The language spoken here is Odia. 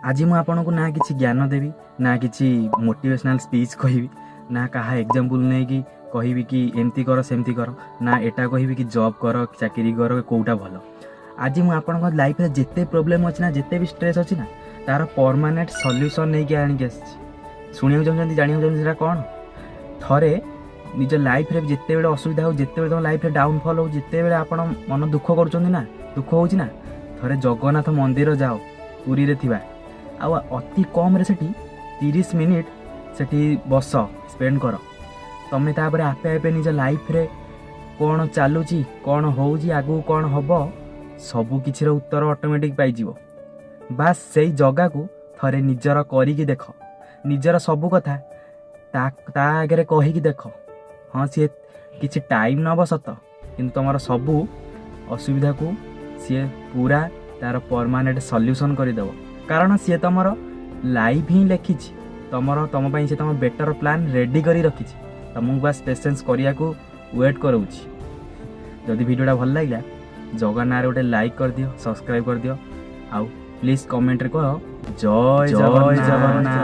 ଆଜି ମୁଁ ଆପଣଙ୍କୁ ନା କିଛି ଜ୍ଞାନ ଦେବି, ନା କିଛି ମୋଟିଭେସନାଲ୍ ସ୍ପିଚ୍ କହିବି, ନା କାହା ଏକ୍ଜାମ୍ପଲ୍ ନେଇକି କହିବି କି ଏମିତି କର, ସେମିତି କର, ନା ଏଟା କହିବି କି ଜବ୍ କର, ଚାକିରି କର, କେଉଁଟା ଭଲ। ଆଜି ମୁଁ ଆପଣଙ୍କ ଲାଇଫ୍ରେ ଯେତେ ପ୍ରୋବ୍ଲେମ୍ ଅଛି ନା, ଯେତେ ବି ଷ୍ଟ୍ରେସ୍ ଅଛି ନା, ତାର ପରମାନେଣ୍ଟ ସଲ୍ୟୁସନ୍ ନେଇକି ଆଣିକି ଆସିଛି। ଶୁଣିବାକୁ ଚାହୁଁଛନ୍ତି? ଜାଣିବାକୁ ଚାହୁଁଛନ୍ତି ସେଇଟା କ'ଣ? ଥରେ ନିଜ ଲାଇଫ୍ରେ ଯେତେବେଳେ ଅସୁବିଧା ହଉ, ଯେତେବେଳେ ତୁମ ଲାଇଫ୍ରେ ଡାଉନଫଲ୍ ହଉ, ଯେତେବେଳେ ଆପଣ ମନ ଦୁଃଖ କରୁଛନ୍ତି ନା, ଦୁଃଖ ହେଉଛି ନା, ଥରେ ଜଗନ୍ନାଥ ମନ୍ଦିର ଯାଅ ପୁରୀରେ ଥିବା, ଆଉ ଅତି କମ୍ରେ ସେଠି 30 ମିନିଟ୍ ସେଠି ବସ, ସ୍ପେଣ୍ଡ କର। ତମେ ତାପରେ ଆପେ ଆପେ ନିଜ ଲାଇଫ୍ରେ କ'ଣ ଚାଲୁଛି, କ'ଣ ହେଉଛି, ଆଗକୁ କ'ଣ ହେବ, ସବୁ କିଛିର ଉତ୍ତର ଅଟୋମେଟିକ୍ ପାଇଯିବ। ବାସ୍, ସେଇ ଜାଗାକୁ ଥରେ ନିଜର କରିକି ଦେଖ। ନିଜର ସବୁ କଥା ତା ଆଗରେ କହିକି ଦେଖ। ହଁ, ସିଏ କିଛି ଟାଇମ୍ ନେବ ସତ, କିନ୍ତୁ ତୁମର ସବୁ ଅସୁବିଧାକୁ ସିଏ ପୁରା ତାର ପରମାନେଣ୍ଟ ସଲ୍ୟୁସନ୍ କରିଦେବ। କାରଣ ସିଏ ତୁମର ଲାଇଫ୍ ହିଁ ଲେଖିଛି। ତମ ପାଇଁ ସେ ତୁମ ବେଟର୍ ପ୍ଲାନ୍ ରେଡ଼ି କରି ରଖିଛି। ତୁମକୁ ବାସ୍ ପେସେନ୍ସ କରିବାକୁ ୱେଟ୍ କରାଉଛି। ଯଦି ଭିଡ଼ିଓଟା ଭଲ ଲାଗିଲା, ଜଗା ନାଁରେ ଗୋଟେ ଲାଇକ୍ କରିଦିଅ, ସବସ୍କ୍ରାଇବ୍ କରିଦିଅ, ଆଉ ପ୍ଲିଜ୍ କମେଣ୍ଟରେ କହ, ଜୟ ଜଗନ୍ନାଥ।